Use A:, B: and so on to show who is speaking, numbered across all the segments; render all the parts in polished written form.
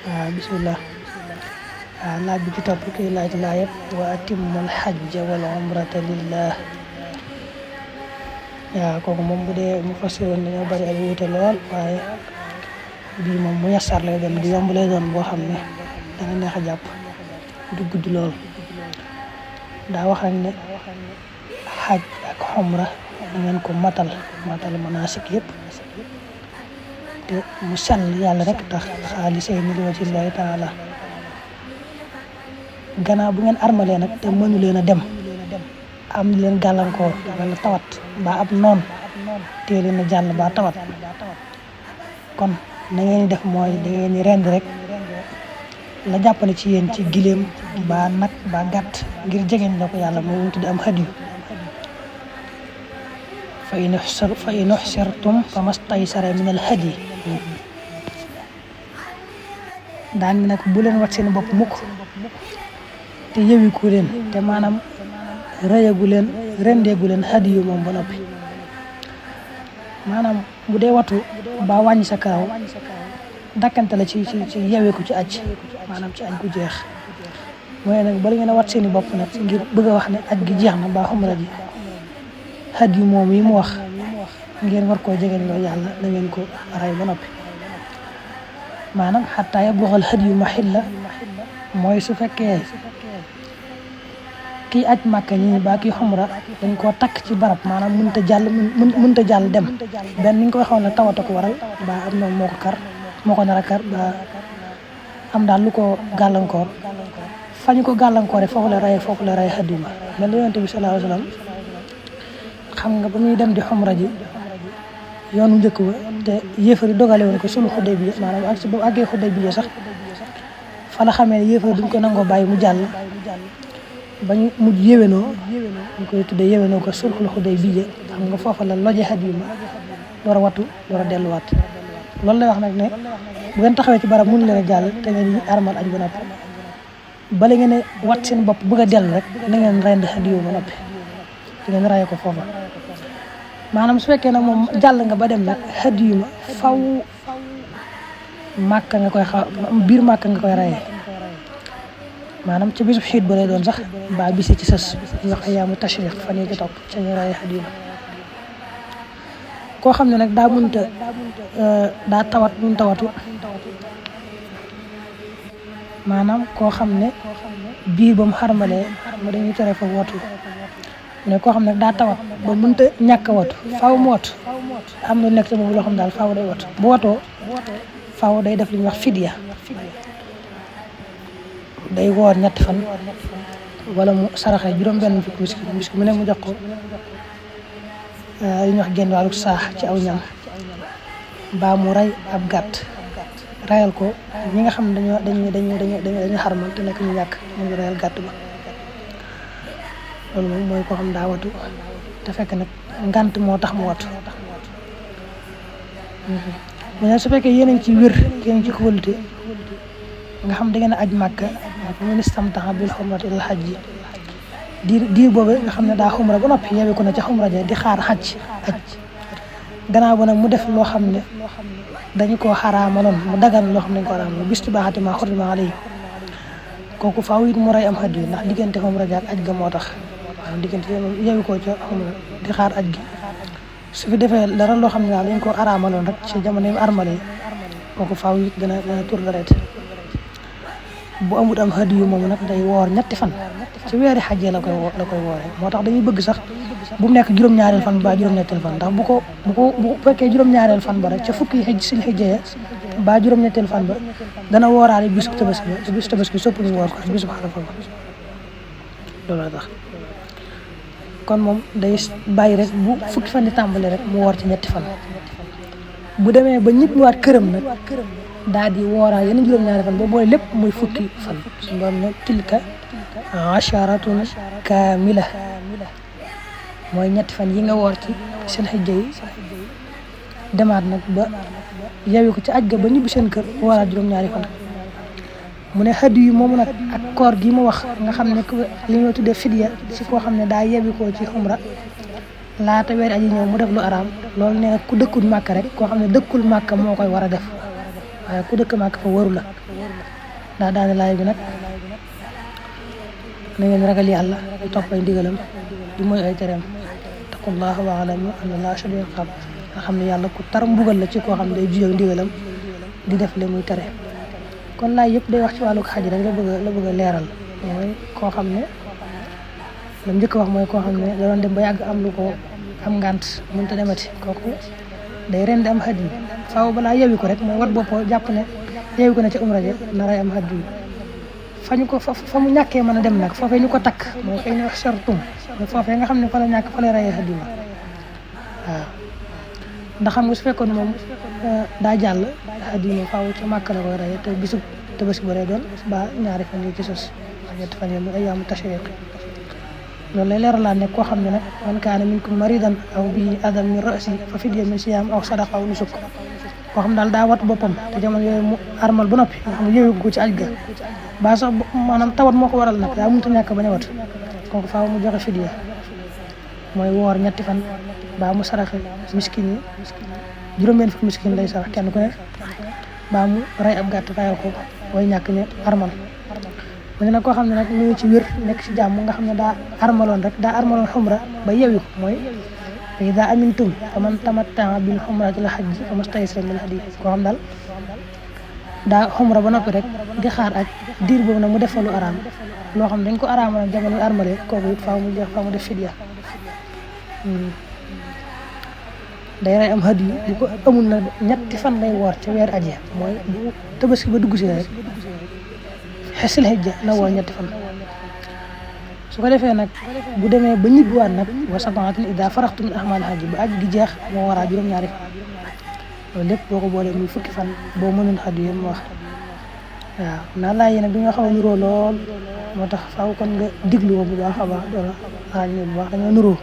A: bismillah. Laaj bi ci topp kii laaj laayab wa atimmul hajja wal umrata lillah. Kooku moom bu dee mu fassiroon dañoo bari ay wuute lool, waaye bii moom mu yassar lay doon, di yomb lay doon boo xam ne dana neex a jàpp du gudd lool. daa wax rek ne xaj ak xumra da ngeen ko matal manasik yëpp te mu sell yàlla rek tax xaalisayni li wajhillahi taala. gannaaw bu ngeen armalee nag te mënu leen a dem, am leen gàllankoor wala tawat ba ab noon tee leen a jàll ba tawat, kon na ngeen def mooy da ngeen di rend rek la jàppale ci yéen ci gileem ba nag ba gàtt ngir jegeñ la ko yàlla moo tudde am hadiyu. fa in uxsirtum famastaysara min al hadi. daan nag bu leen wat seen bopp mukk te yewiku leen te maanaam rëyagu leen rendeegu leen hadiyu moom ba noppi. maanaam bu dee watu ba wàññi sa karaw dakkante la ci yewiku ci aj, maanaam ci aj gu jeex. mooy nag bala ngeen a wat seeni bopp nag ngir bëgg a wax ne aj gi jeex na ba xumra ji, hadiyu moom yi mu wax ngeen war koo jegeñ loo yàlla na ngeen ko ray ba noppi. maanaam xataa yabluxal hadiyu mahilla, mooy su fekkee kii aj màkka ñi ba kii xumra dañ koo takk ci barab, maanaam mënta jàll dem benn ni nga ko waxoon la tawata ko waral ba am na moo ko nar a kar ba am daal lu ko gàllankoor, fañu ko gàllankoore foofu la rey hadiyu ma. mel ni yonent bi sallallahu alayhi wa sallam xam nga ba muy dem di xumra ji yoonu njëkk ba te yéefari dogale woon ko sulhu Hudaybiya, maanaam ak si ba àggee Hudaybiya sax fa la xamee ne yéefari duñ ko nangoo bàyyi mu jàll ba ñu mujj yéwénoo, ñu koy tuddee yéwénoo ko sulhul Hudaybiya. xam nga foofa la loje hadiyu ma door a wattu door a delluwaat. loolu lay wax nag ne bu ngeen taxawee ci barab mënu leen a jàll te ngeen armal aj ba noppi, bala ngeen a wat seen bopp bëgg a dellu rek na ngeen rend hadiyu ba noppi te ngeen raye ko foofa. maanaam su fekkee nag moom jàll nga ba dem nag hadiyu ma faw màkka nga koy biir màkka nga koy rayee, maanaam ci bisu xiit ba lay doon sax ba bisi ci sës ñu wax ayaamu tashriq fan yi ci topp ca ñu rayee hadiyu ma. koo xam ne nag daa tawat mënta watu, maanaam koo xam ne biir ba mu xarmalee ma dañuy tere fa watu, ne koo xam ne daa tawat ba mënta ñàkk a watu faaw mu watu, am na nekk ci moom loo xam daal faaw day watu. bu watoo faaw day def li ñuy wax fidya, day woor ñetti fan wala mu saraxe juróom-benn fukki miski mu ne mu jox ko li ñuy wax génn wàllu saax ci aw ñam, mbaa mu rey ab gàtt rayal ko ñi nga xam ne dañu xarmal te nekk ñu ñàkk mu ngi rayal gàtt ba. loolu moom mooy koo xam daa watu te fekk nag ngant moo tax mu watu. mais su fekkee yéen a ngi ci wér, yéen a ngi ci kóolute nga xam da ngeen a aj màkka man istamta'a bil xumrati ilal hajji, diir boobu nga xam ne daa xumra ba noppi yeewee ko na ca xumra ja di xaar aj gannaaw ba nag mu def loo xam ne dañu koo xaraamaloon mu dagan loo xam ne dañu ko xaraamaloon bis tibaaxati maa xurrima alayhi, kooku faaw it mu rey am hadiyu ndax diggante xumra ja ak aj ga moo tax. diggante yeewi ko ca xumra di xaar aj gi su fi defee dara loo xam ne daal dañ ko araamaloon rek ci jamono yi armale kooku faaw it dana tur deret. bu amut am hadiyu moom nag day woor ñetti fan ci weeri xajjee la koy wooree. moo tax dañuy bëgg sax bu mu nekk juróom-ñaareel fan ba juróom-ñetteel fan, ndax bu fekkee juróom-ñaareel fan ba rek ca fukki sil xijjee ba juróom-ñetteel fan ba dana wooraale bisu tabaski ba te bisu tabaski sopp ñu woor ko ak bisu xarafa ba. loolu la tax kon moom day bàyyi rek bu fukki fan di tàmbale rek mu woor ci ñetti fan. bu demee ba ñëpp ñëwaat këram nag daal di wooraa yeneen juróom-ñaari fan ba booy lépp muy fukki fan. suñu borom ne tilka asharatun kaamila, mooy ñetti fan yi nga woor ci seen xijja yi demaat nag ba yewi ko ci aj ga ba ñibbi seen kër wooraat juróom-ñaari fan. mu ne hadiyu moomu nag ak koor gi mu wax nga xam ne li ñoo tuddee fidya ci koo xam ne daa yebi koo ci xumra laata weer aji ñëw mu def lu araam, loolu ne ku dëkkul màkk rek koo xam ne dëkkul màkk moo koy war a def. waaye ku dëkk Màkka fa waru la ndax daane laay bi nag na ngeen ragal yàlla di topp ay ndigalam di mooy ay tereem taqullaha wa alamu anna Allaha shadidul iqab nga xam ne yàlla ku tar mbugal la ci koo xam ne day juyoo ndigalam di def le muy tere. kon laay yëpp day wax ci wàllu xaj rek la bëgg a leeral mooy koo xam ne lam njëkk wax mooy koo xam ne da doon dem ba yàgg am lu ko am ngant mënut a demati kooku day ren di am xaj yi faaw balaa yewi ko rek mooy wat boppoo jàpp ne yewi ko ne ca umra ja naray am xaj yi fañu ko fa mu ñàkkee mën a dem nag foofee ñu ko takk moo koy ne wax sartum foofee nga xam ne fa la ñàkk fa lay rayee xaj yi waaw ndax xam nga su fekkoon moom daa jàll xaj yi faaw ca màkk la koy rayee te bisu tabaski ba lay doon ba ñaari fan yi ci sos ak ñetti fan yi mu ayyaamu tashriiq loolu lay leeralaat ne koo xam ne nag man kaana minkum maridan aw bihi adan min ra'si fa fidyatun min siyaam aw sadaqa aw nusuk koo xam daal daa wat boppam te jamono yooyu mu armal ba noppi nga xam ne yëwee ko ci aj ga ba sax maanaam tawat moo ko waral nag daa mënut a ñàkk bañ a wat kooku faaw mu joxe fidya mooy woor ñetti fan baa mu saraxe miskin yi juróom-benn fukki miskin lay sarax kenn ku ne baa mu rey ab gàtt fayal ko way ñàkk ñu armal mu ne nag koo xam ne nag mu ngi ci wér nekk ci jàmm nga xam ne daa armaloon xumra ba yewi ko mooy fa idaa amintum faman tamatta'a bil xumrati ila hajji famastaysara minal hadyi koo xam daal daa xumra ba noppi rek di xaar aj diir boobu nag mu def fa lu araam loo xam ne dañ ko araamal ak jamono armale kooku it faaw mu def fidya day rey am hadyu bu ko amul nag ñetti fan lay woor ca weer aje mooy bu tabaski ba dugg si rek xesil hijja na woor ñetti fan su ko defee nag bu demee ba ñibbiwaat nag wa sab'atun idaa faraxtum min a'maal hajji ba aj gi jeex moo waraa juróom-ñaari fan loolu lépp boo ko boolee muy fukki fan boo mënoon hadyu yéen wax waaw naa laaj yi nag dañoo xaw a nuroo lool moo tax faaw kon nga diglu ko bu baax a baax doola ràññee bu baax dañoo nuroo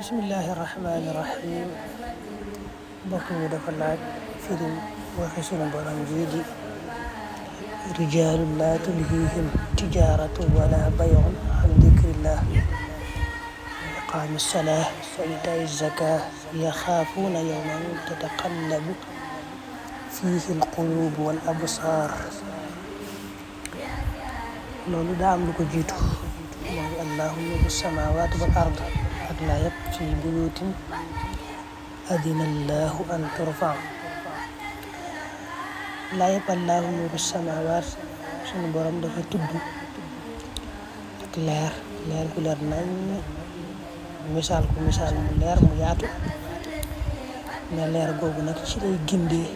A: bismillahi rahmaani rahim mbokk mi dafa laaj firim waxi sunu borom ji di rijaalun laa tulhiihim tijaaratu wala bay'un an dikrillah iqaami salaah wa itaa'i zakaah yaxaafuuna yawman tataqallabu fiihi alquluub wal absaar loolu daa am lu ko jiitu mooy allahu nuuru samaawaati wal ard ak laa yëpp fi buyuutin adina allahu an turfa laa yëpp allahu nuuru samaawaat sunu borom dafa tudd ak leer gu leer nañ misaal mu leer mu yaatu ne leer googu nag ci lay gindee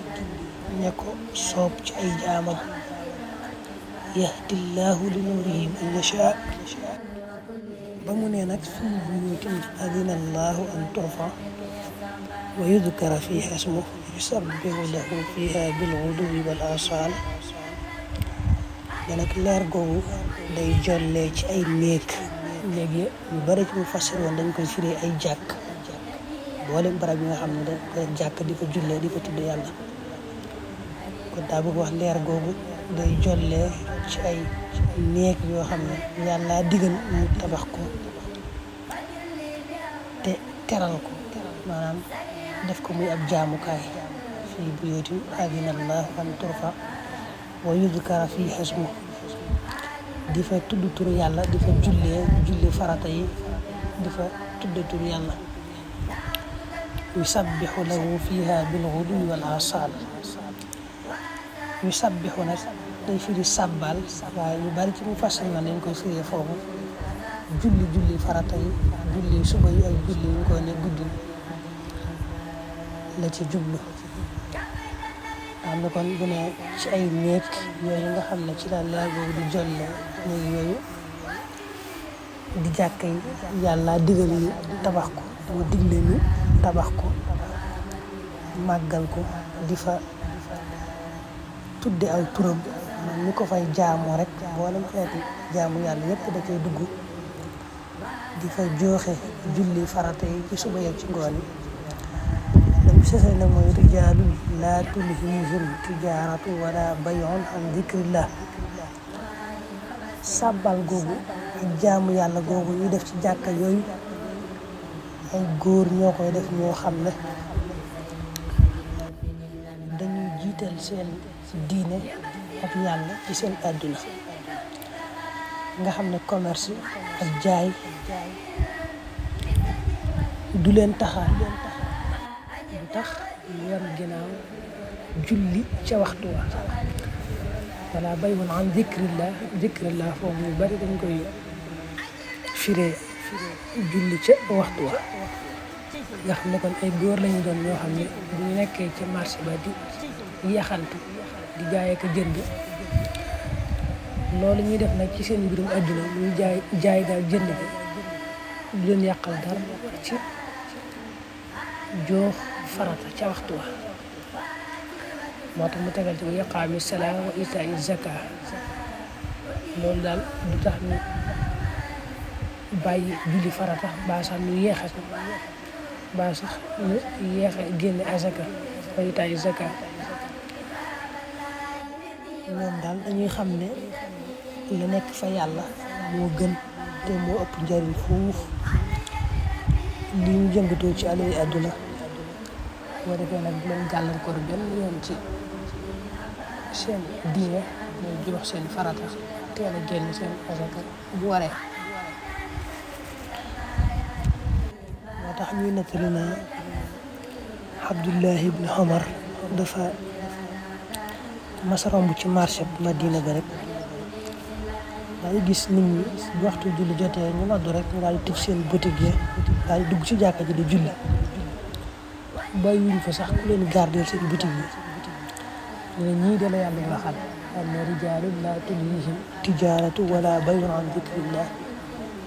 A: ñe ko soob ci ay jaamam yahdillahu li nuurihi man yashaa ba mu ne nag fi buyuutin adina allahu an turfa wa yudkara fiha ismuhu yusabbihu lahu fiha bilguduwwi wal aasaal ne nag leer googu day jollee ci ay néeg yi yu bari ci mu fassir woon dañ koy firee ay jàkk boolem barab yi nga xam ne dañ koy jàkk di fa jullee di fa tudd yàlla kon daa bëgg wax leer googu day jollee ci ay néeg yoo xam ne yàlla digal mu tabax ko te teral ko maanaam def ko muy ab jaamukaay fii buyuutin adina allahu an turfa wa yudkara fiihaa ismuhu di fa tudd turu yàlla di fa julli farata yi di fa tudd turu yàlla yusabbihu lahu fiihaa bilguduwwi wal aasaal yusabbihu nag day firi sàbbal waaye ñu bari ci mu fassal na dañ koy firee foofu julli farata yi julli suba yi ak julli ñu koy ne guddi la ci jublu am na kon bu ne ci ay néeg yooyu nga xam ne ci la leer boobu di jolle néeg yooyu di jàkk yi yàlla digal ñu tabax ko mu digle ñu tabax ko màggal ko di fa tudde aw turam ni ko fay jaamoo rek mboolem xeeti jaamu yàlla yépp da cay dugg di fa jooxe julli farata yi ci suba yeeg ci ngoon yi lam sese nag mooy rijaalun laa tulhiihim tijaaratu wala bay'un an dikrillah sàbbal googu ak jaamu yàlla googu ñu def ci jàkka yooyu ay góor ñoo koy def ñoo xam ne jiital seen diine ak yàlla ci seen àdduna nga xam ne commerce ak jaay du leen taxaar du tax ñu war ginnaaw julli ca waxtu wa wala bay'un an dikrillah foofu ñu bari dañ koy firee julli ca waxtu wa nga xam ne kon ay góor lañu doon ñoo xam ne bu ñu nekkee ca marché ba di yaxantu di jaayee ko jënd loolu ñuy def nag ci seen mbirum àdduna muy jaay daal jënd bi du leen yàqal dara ci joox farata ca waxtu wa moo tax mu tegal ci iqaami salaa wa itaa'i zakaa loolu daal du tax ñu bàyyi julli farata baa sax ñu yeexe ko baa sax ñu yeexe génne azaka wa itaa'i zakaa ñoom daal dañuy xam ne la nekk fa yàlla moo gën te moo ëpp njariñ foofu li ñu jëngatoo ci alal àdduna boo defee nag bu leen gàllankoor benn yoon ci seen diine ñooy jox seen farata teel a génn seen azaka bu waree moo tax ñuy nettali na Abdullahi ibn Omar dafa mas romb ci marché bu Madina ba rek daal di gis nit ñi bu waxtu julli jotee ñu noddu rek ñu daal di tëj seen boutique yi daal di dugg ci jàkka ji di julli bàyyiwuñ fa sax ku leen gardeel seen boutique yi ñu ne ñii de la yàlla waxal am na rijaalun laa tulhiihim tijaaratu wala bay'un an dikrillah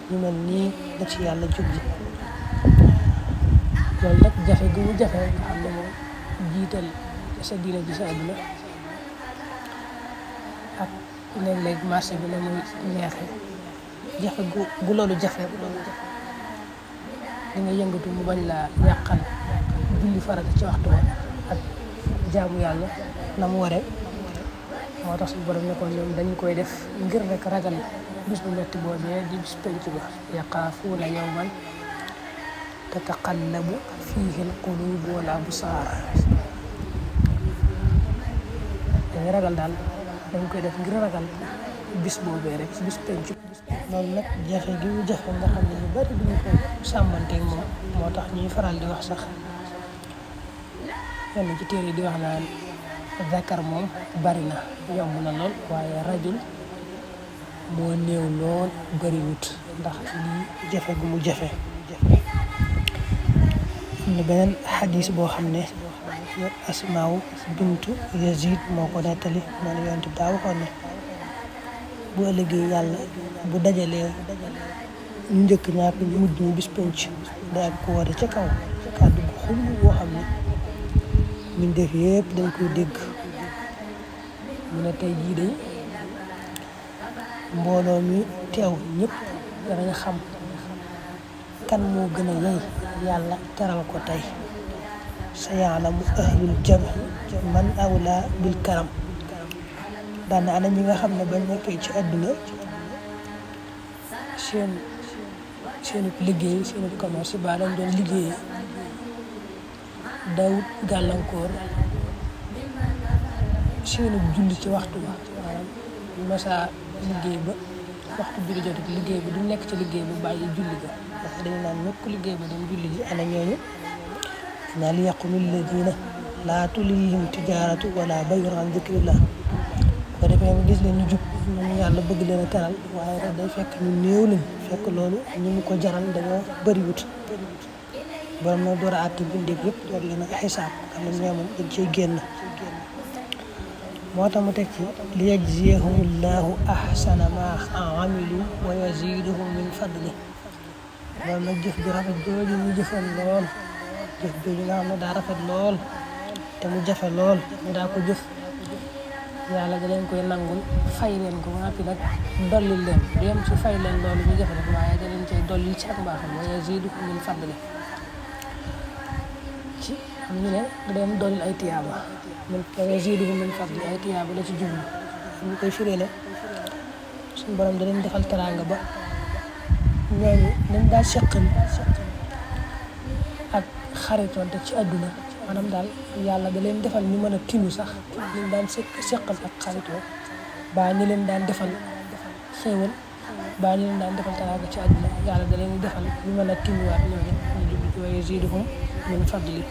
A: ñu mel nii la ci yàlla jubli loolu nag jafe gu mu jafe nga xam ne moom jiital sa diine ji sa àdduna ak léeg-léeg marché bi la muy neexee jafe gu loolu jafe di nga yëngatu mu bañ laa yàqal julli farata ci waxtu wa ak jaamu yàlla na mu waree moo tax suñu borom ne ko ñoom dañu koy def ngir rek ragal bis bu metti boobee di bis penc ba yaxaafuuna yawman tataqallabu fiihi al-quluubu wal absaar dañu ragal daal dañ koy def ngir ragal bis boobee rek bis penc loolu nag jafe gi mu jafe nga xam ne ñu bari duñu ko sàmmanteeg moom moo tax ñuy faral di wax sax yenn ci téere yi di wax naan zakar moom bari na yomb na lool waaye rajul moo néew lool bariwut ndax lii jafe gu mu jafe am na beneen xadis boo xam ne Asmaaw bintu Yazid moo ko nettali moo ne yonent bi daa waxoon ne bu ëllëgee yàlla bu dajalee ñu njëkk ñaar ñu mujj ñu bis penc day ak ko woote ca kaw kàddu gu xul boo xam ne ñun def yëpp dañ koy dégg mu ne tey jii day mbooloo mi teew ñëpp danañ xam kan moo gën a yey yàlla teral ko tey sa yaalamu ahlul jami man awla bil karam daana ana ñi nga xam ne bañ nekkee ci àdduna seenu liggéey seenu commerce ba dañ doon liggéey dawut gàllankoor seenu julli ci waxtu ba maanaam masa liggéey ba waxtu julli jot liggéey ba du nekk ci liggéey ba bàyyi julli ga ndax dañu naan ñëpp liggéey ba dem julli ji ana ñooñu naa li yaqumil ladina laa tulihim tijaaratu wala bay'un an dikrillah bu ko defee nga gis leen ñu jub ñu yàlla bëgg leen a teral waaye rek day fekk ñu néew lañ fekk loolu ñu mu ko jaral dañoo bëriwut borom na door a àtte bindeef yëpp door leen a xisaab xam ne ñoomoom dañ cey génn moo tax mu teg ci li yajziyahumullahu ahsana ma amilu wa yaziduhum min fadli loolu nag jëf ju rafet jooju ñu jëfal lool jëf jooju nga xam ne daa rafet lool te mu jafe lool ñu daa ko jëf yàlla da leen koy nangul fay leen ko nga nag dollil leen du yem ci fay leen loolu ñu jafe rek waaye da leen cay dollil ci ak mbaaxam wa yaziduhum min fadli ci am ñu ne da leen dollil ay tiyaaba min wa yaziduhum min fadli ay tiyaaba la ci jublu ñu koy firee ne suñu borom da leen defal teraanga ba ñooñu dañ daa seqal ak xaritoonte ci àdduna maanaam daal yàlla da leen defal ñu mën a tinu sax ñu daan seqal ak xaritoo baa ñu leen daan defal xéewal baa ñu leen daan defal teraanga ci àdduna yàlla da leen defal ñu mën a tinuwaat ñoom it ñu dugg ci wa yaziiduhum min fadli